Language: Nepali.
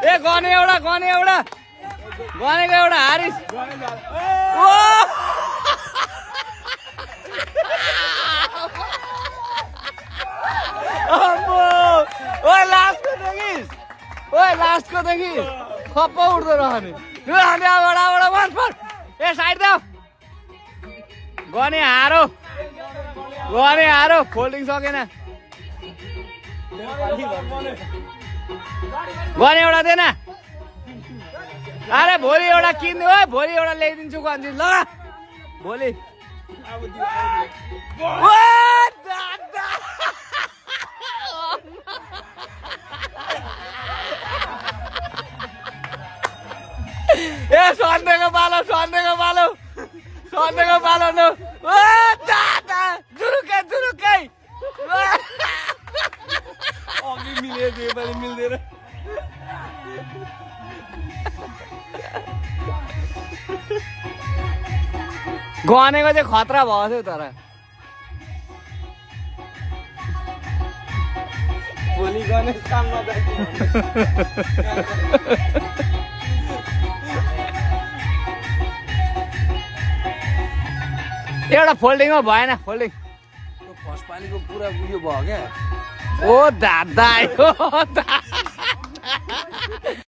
ए गने एउटा गनेको एउटा हारिस लास्टको देखि खप्प उठ्दो रहने ए साइड देऊ गने हारो फोल्डिङ सकेन गने एउटा देन अरे भोलि एउटा किन्नु है भोलि एउटा ल्याइदिन्छु भन्छु ल भोलि ए सन्देको पालो न जुरुकै अघि मिल्दैन गनेको चाहिँ खतरा भएको थियो तर भोलि गणेश काम एउटा फोल्डिङमा भएन फोल्डिङ फर्स्ट पालीको पुरा उयो भयो क्या ओ दादा